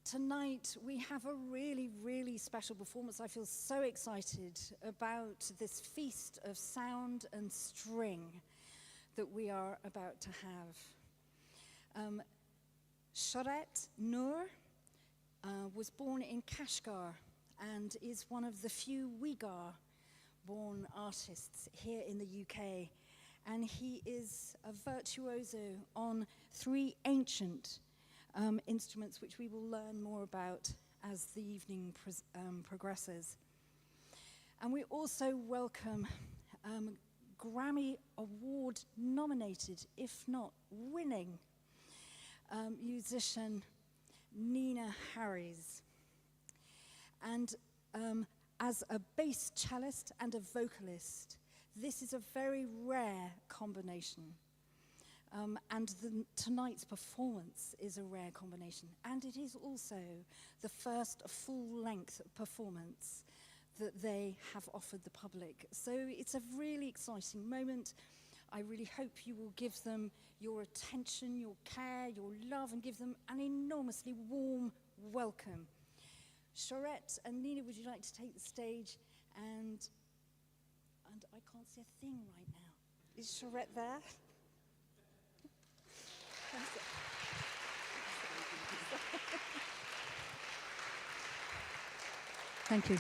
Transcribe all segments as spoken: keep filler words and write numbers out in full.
Tonight we have a really, really special performance. I feel so excited about this feast of sound and string that we are about to have. Um, Shohrat Noor uh, was born in Kashgar and is one of the few Uyghur born artists here in the U K. And he is a virtuoso on three ancient um, instruments, which we will learn more about as the evening pres- um, progresses. And we also welcome um, Grammy Award nominated, if not winning, um, musician Nina Harries. And um, as a bass cellist and a vocalist, this is a very rare combination. Um, and the, tonight's performance is a rare combination. And it is also the first full length performance that they have offered the public. So it's a really exciting moment. I really hope you will give them your attention, your care, your love, and give them an enormously warm welcome. Shohrat and Nina, would you like to take the stage? And and I can't see a thing right now. Is Shohrat there? Thank you.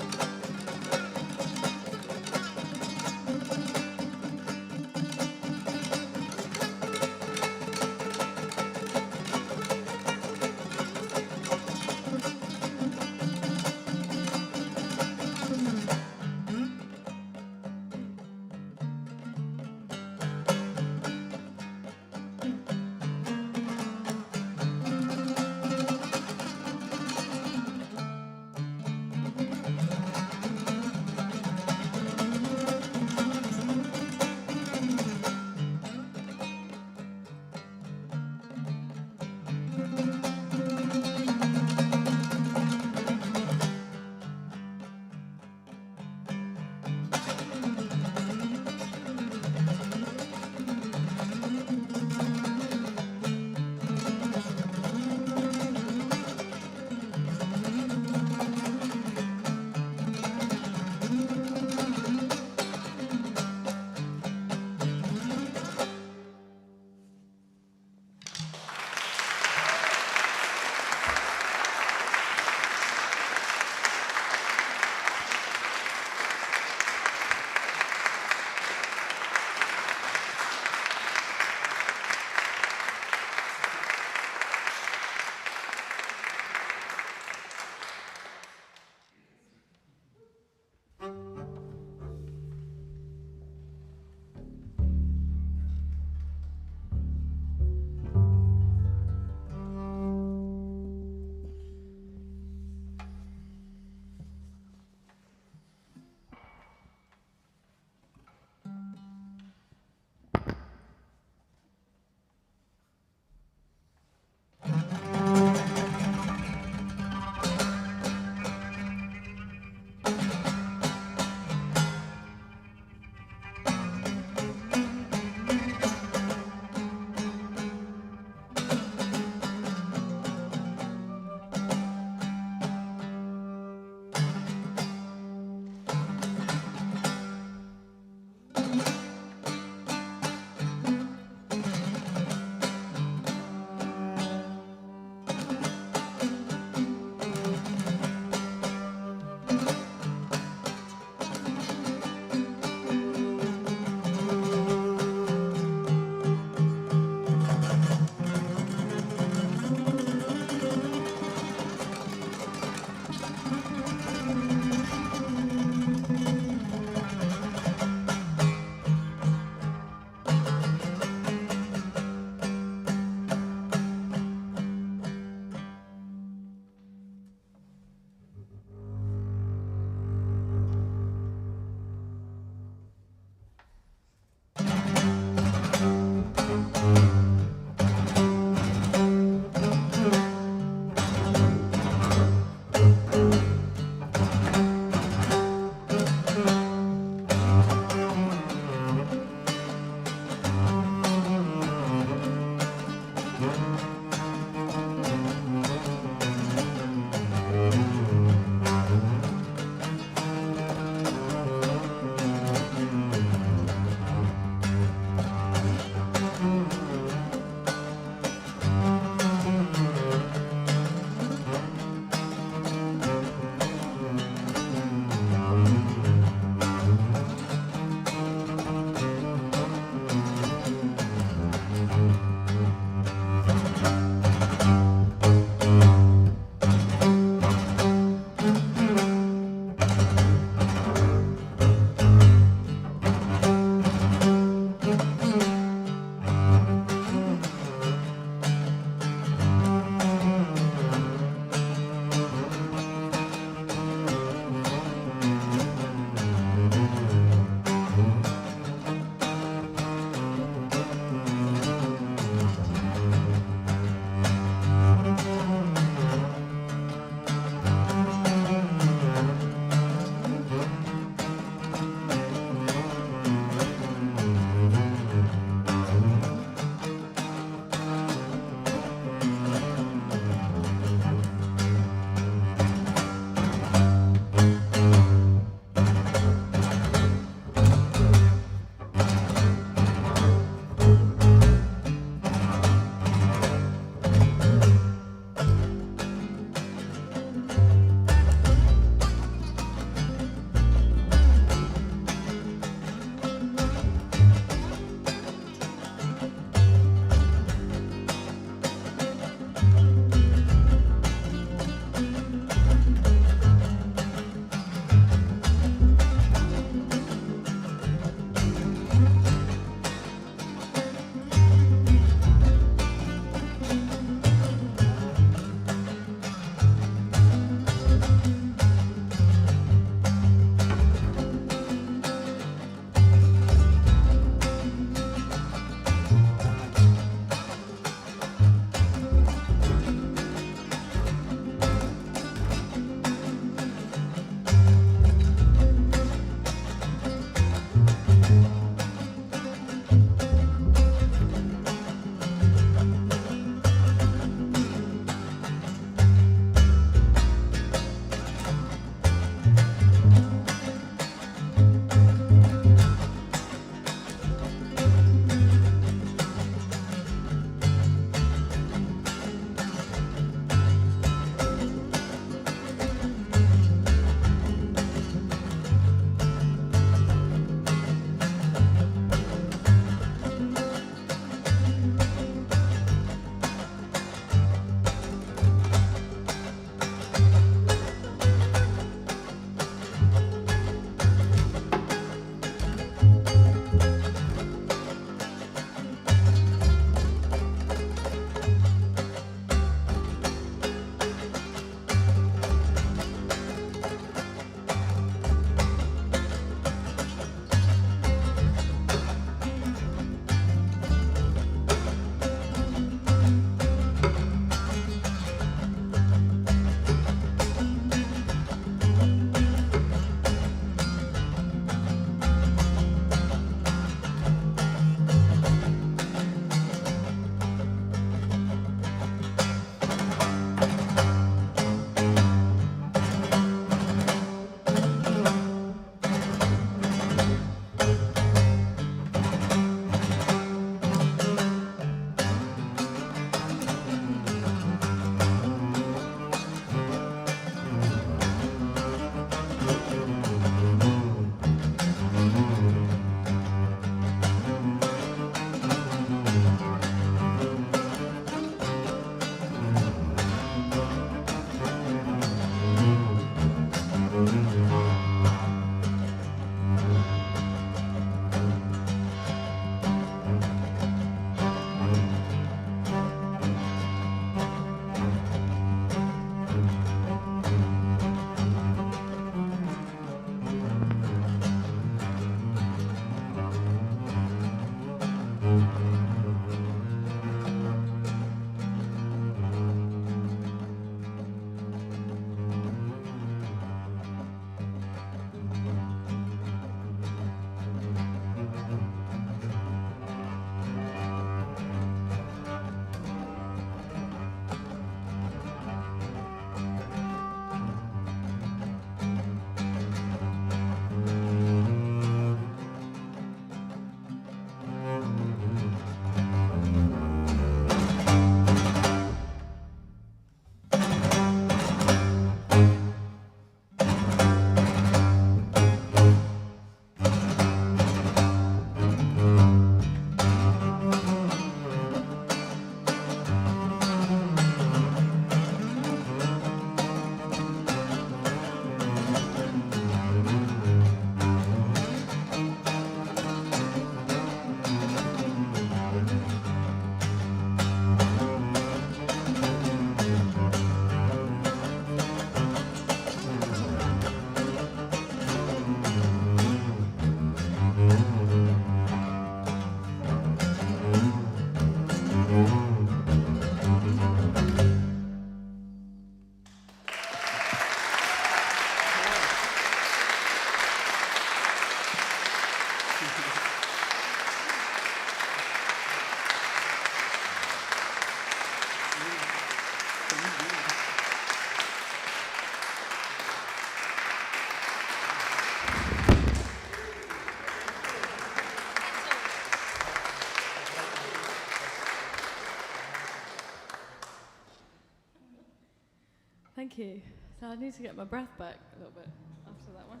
Thank you. So I need to get my breath back a little bit after that one.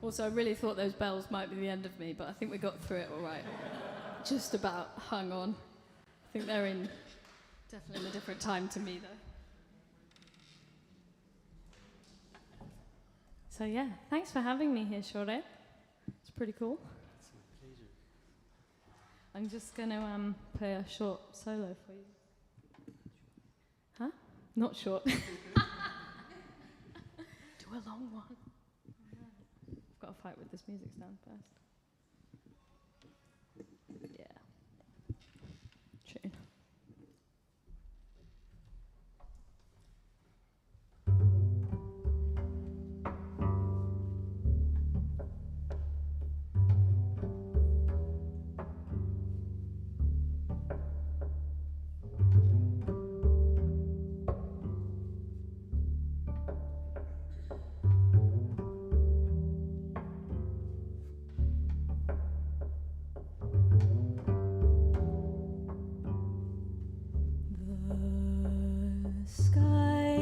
Also, I really thought those bells might be the end of me, but I think we got through it all right. Just about hung on. I think they're in definitely in a different time to me, though. So yeah, thanks for having me here, Shore. It's pretty cool. It's my pleasure. I'm just gonna um, play a short solo for you. Huh? Not short. Do a long one. I've got to fight with this music stand first. Yeah. Tune. The sky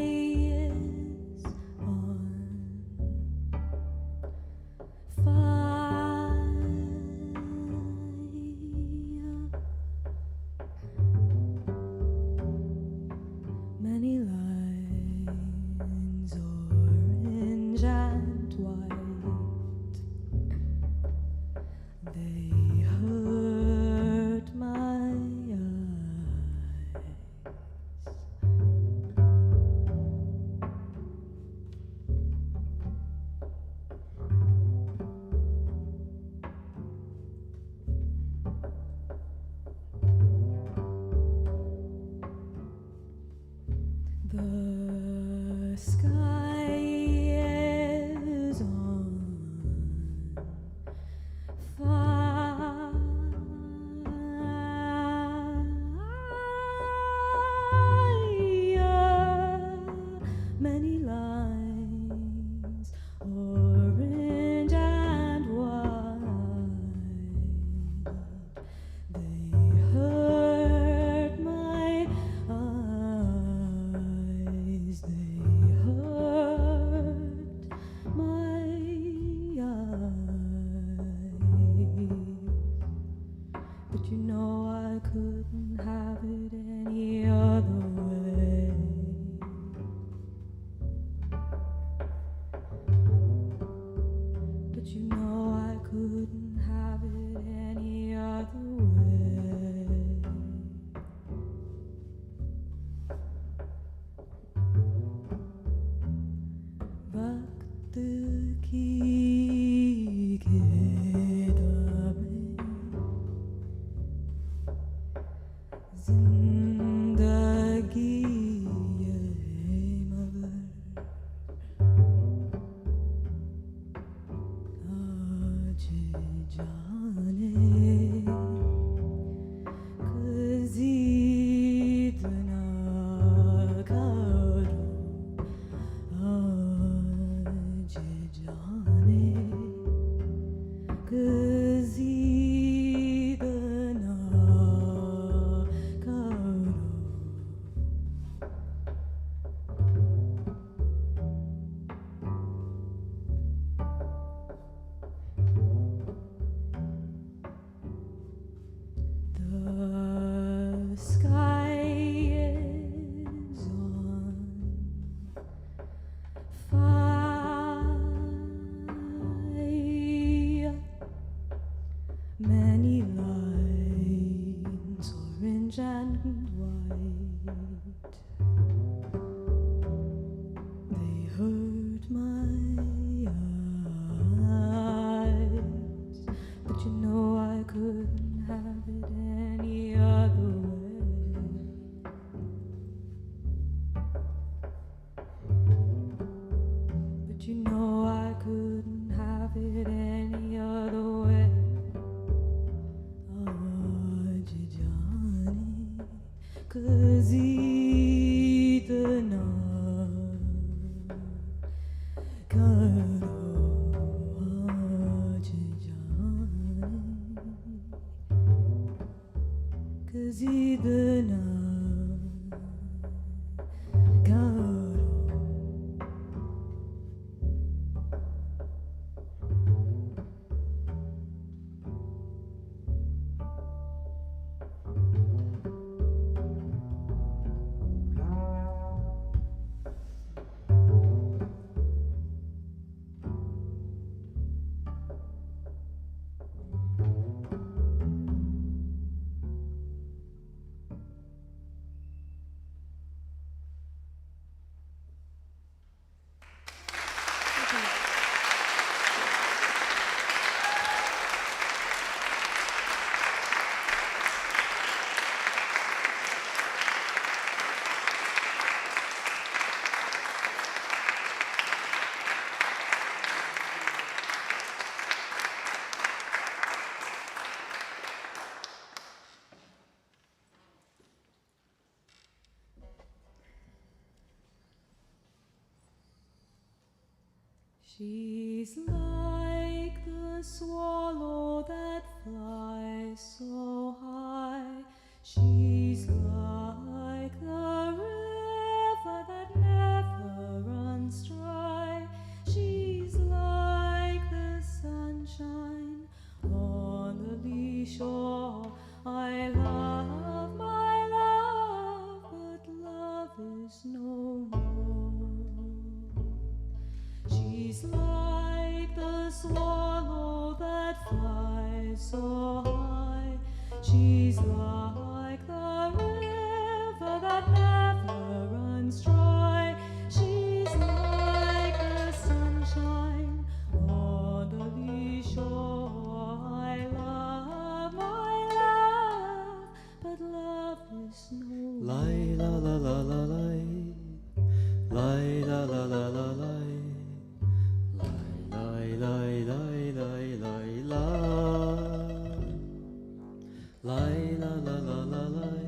is on fire. Many lines, orange and white, they hurt my eyes. The sky is on fire. Many lines, orange and white, they hurt my eyes, they hurt my eyes. But you know I couldn't have it any other way. But you know I couldn't have it any other way. وقت کی کتابیں زندگی مگر آج جانے کزید نہ کرو، آج جانے کزید نہ کرو. The sky is on fire. Many lines, orange and white, they hurt my eyes, but you know I couldn't have it any other way. But you know I couldn't have it any other way. آج جانے کزید نہ کرو، آج جانے کزید نہ کرو. She's like the swallow that flies so high. She's like the river that never runs dry. She's like the sunshine on the lee shore. I love my love, but love is no more. She's like the swallow that flies so high. She's like the river that never runs dry. She's like the sunshine on the lee shore. I love my love, but love is no more. Lay la la la la lay. Lay la la la la lay. Lay lay lay lay lay lay la. Lay la la la la lay.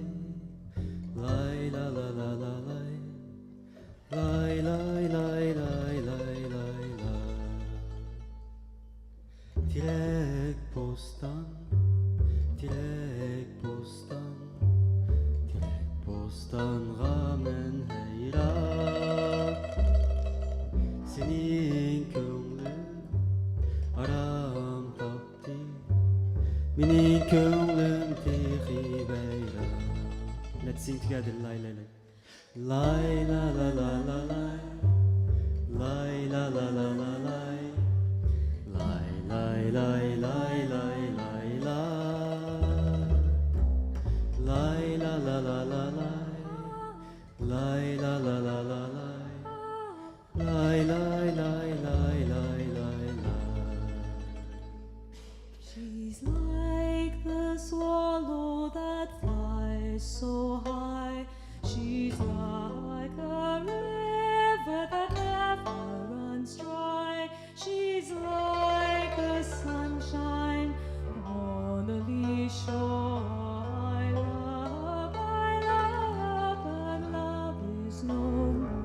Lay la la la la lay. Lay lay lay lay lay lay la. تىلەك بوستان، تىلەك بوستان، تىلەك بوستانغا مەن ھەيران. سېنىڭ كۆڭلۈڭ ئارام تاپتى، مېنىڭ كۆڭلۈم تېخى ۋەيران. Let's sing together. Lay lay lay. Lay la la la la lay. Lay la la la la lay. Lay lay lay lay lay lay la. Lay la la la la lay. Lay la la la la lay. Lay lay lay lay lay lay lay. She's like the swallow that flies so high. She's like a river that never runs dry. She's like the sunshine on the lee shore. I love, I love, but love is no more.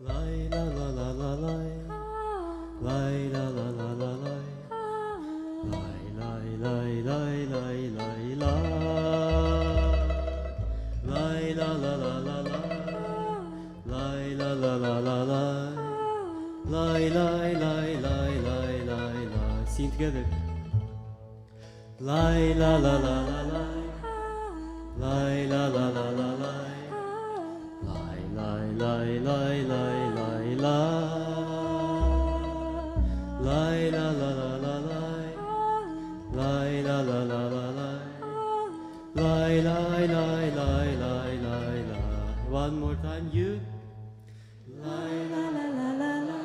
Lay la la la la lay. Lay la la la la lay. Lay lay lay lay lay lay la. Lay la la la la lay. Lay la la la la lay. Lay lay lay lay lay lay. Sing together. Lay la la la la lay. Lay la la la la lay. Lay lay lay lay lay lay la. Lay la la la la lay. Lay la la la la lay. Lay lay lay lay lay lay la. One more time, you. Lay la la la la la.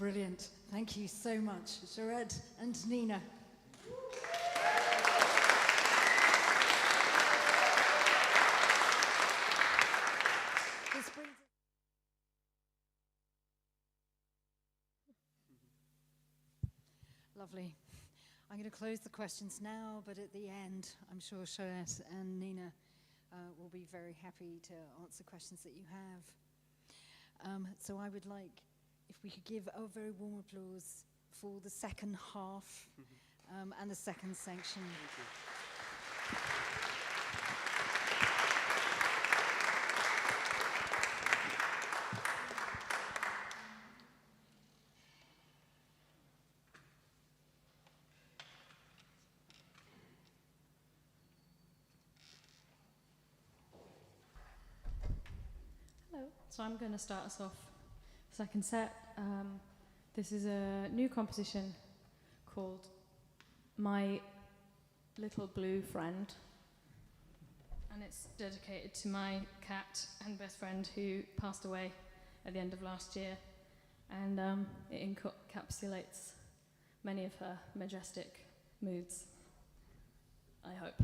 Brilliant. Thank you so much, Jared and Nina. This brings Lovely. I'm going to close the questions now, but at the end, I'm sure Charette and Nina uh, will be very happy to answer questions that you have. Um, so I would like if we could give a very warm applause for the second half um, and the second section. Hello. So I'm going to start us off the second set. Um, this is a new composition called My Little Blue Friend, and it's dedicated to my cat and best friend who passed away at the end of last year, and um, it encapsulates many of her majestic moods, I hope.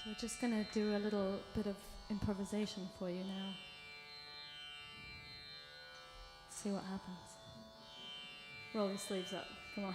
We're just gonna do a little bit of improvisation for you now. See what happens. Roll your sleeves up. Come on.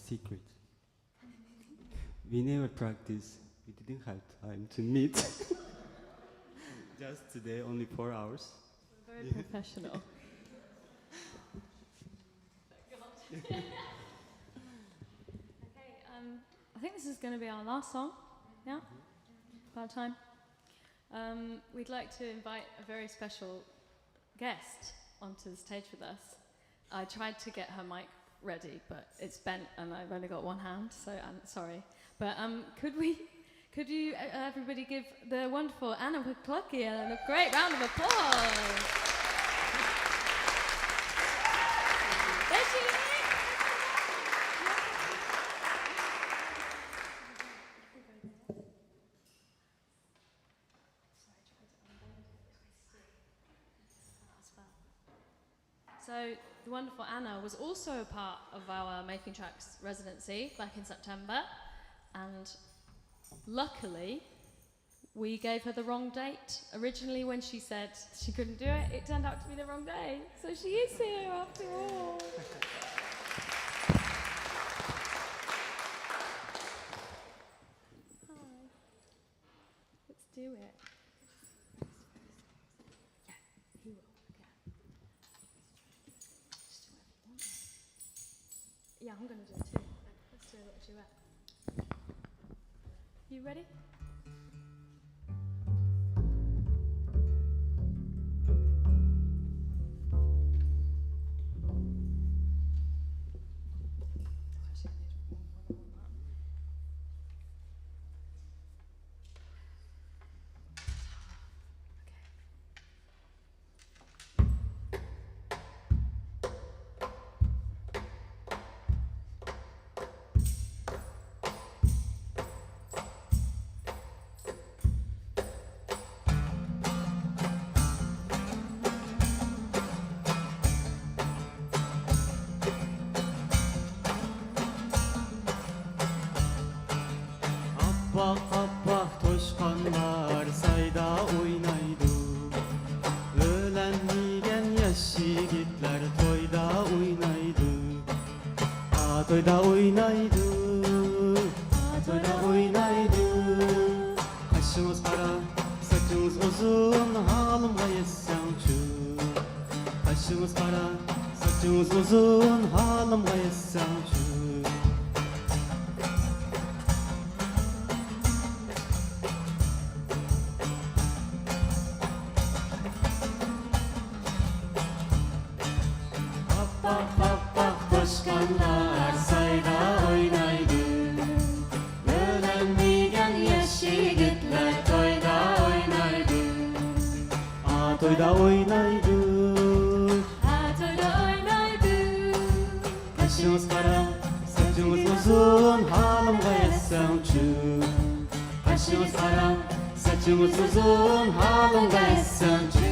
secret. We never practice. We didn't have time to meet. Just today, only four hours. Very professional. Okay, um, I think this is going to be our last song. Yeah? About time. Um, we'd like to invite a very special guest onto the stage with us. I tried to get her mic ready, but it's bent and I've only got one hand, so I'm sorry. But um, could we, could you, uh, everybody give the wonderful Anna Wacławski a great round of applause? There she is! So the wonderful Anna was also a part of our Making Tracks residency back in September, and luckily we gave her the wrong date. Originally, when she said she couldn't do it, it turned out to be the wrong day. So she is here after all. Hi. Let's do it. Yeah, he will. Okay. Just do whatever you want. Yeah, I'm gonna do it too. Let's do a little duet. You ready? ئاپئاق، ئاپئاق توشقانلار سايدا ئوينايدۇ. ئۆيلەنمىگەن ياش يىگىتلەر تويدا ئوينايدۇ. ئا، تويدا ئوينايدۇ. ئا، تويدا ئوينايدۇ. قاشىڭىز قارا، ساچىڭىز ئۇزۇن، ھالىمغا يەتسەڭچۇ. قاشىڭىز قارا، ساچىڭىز ئۇزۇن، ھالىمغا يەتسەڭچۇ. ئاپئاق، ئاپئاق توشقانلار سايدا ئوينايدۇ. ئۆيلەنمىگەن ياش يىگىتلەر تويدا ئوينايدۇ. ئا، تويدا ئوينايدۇ. ئا، تويدا ئوينايدۇ. قاشىڭىز قارا، ساچىڭىز ئۇزۇن، ھالىمغا يەتسەڭچۇ. قاشىڭىز قارا، ساچىڭىز ئۇزۇن، ھالىمغا يەتسەڭچۇ.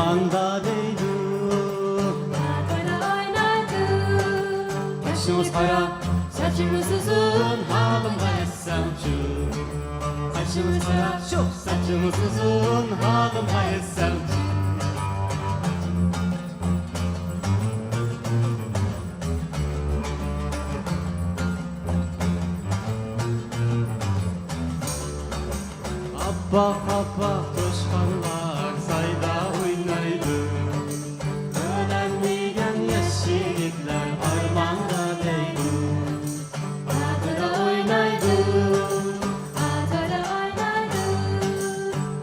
ئاندا دەيدۇ. قارا ئوينايدۇ. قېشىڭىز قارا، ساچىڭىز ئۇزۇن، ھالىمغا يەتسەڭچۇ. قېشىڭىز قارا، ساچىڭىز ئۇزۇن، ھالىمغا يەتسەڭچۇ. ئاپئاق، ئاپئاق توشقانلار سايدا ئوينايدۇ. ئۆلەلمىگەن ياش يىگىتلەر ئارماندا دەيدۇ. ئادىدا ئوينايدۇ، ئادىدا ئوينايدۇ.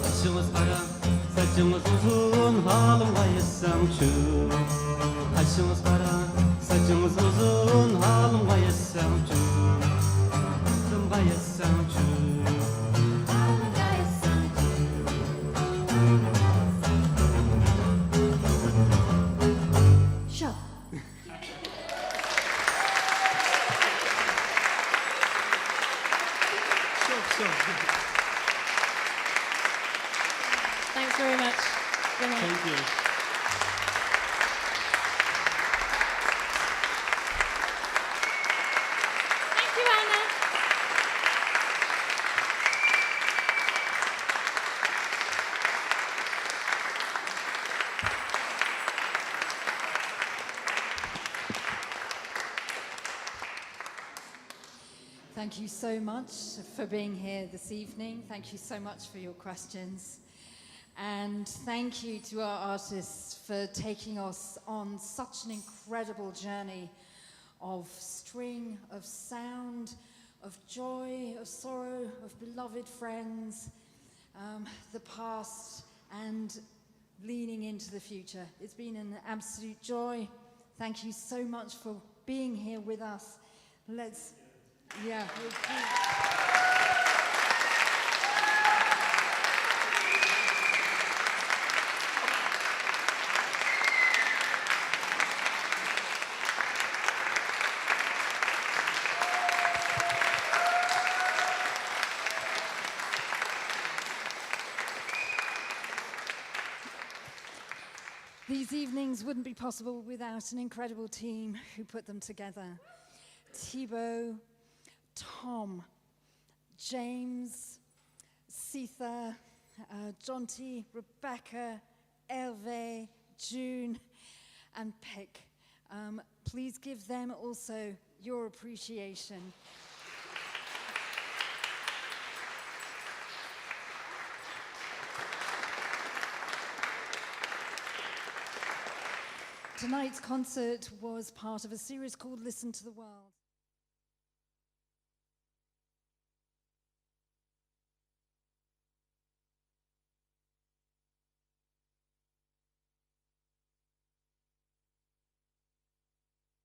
قېشىڭىز قارا، ساچىڭىز ئۇزۇن، ھالىمغا يەتسەڭچۇ. قېشىڭىز قارا، ساچىڭىز ئۇزۇن، ھالىمغا يەتسەڭچۇ. ھالىمغا يەتسەڭچۇ. ھالىمغا يەتسەڭچۇ. شو. Thanks very much. Thank you. Thank you, Anna. Thank you so much for being here this evening. Thank you so much for your questions. And thank you to our artists for taking us on such an incredible journey of string, of sound, of joy, of sorrow, of beloved friends, um, the past, and leaning into the future. It's been an absolute joy. Thank you so much for being here with us. Let's, yeah, we'll do. These evenings wouldn't be possible without an incredible team who put them together. Thibaut, Tom, James, Sitha, uh, Jonty, Rebecca, Hervé, June, and Pick. Um, please give them also your appreciation. Tonight's concert was part of a series called Listen to the World.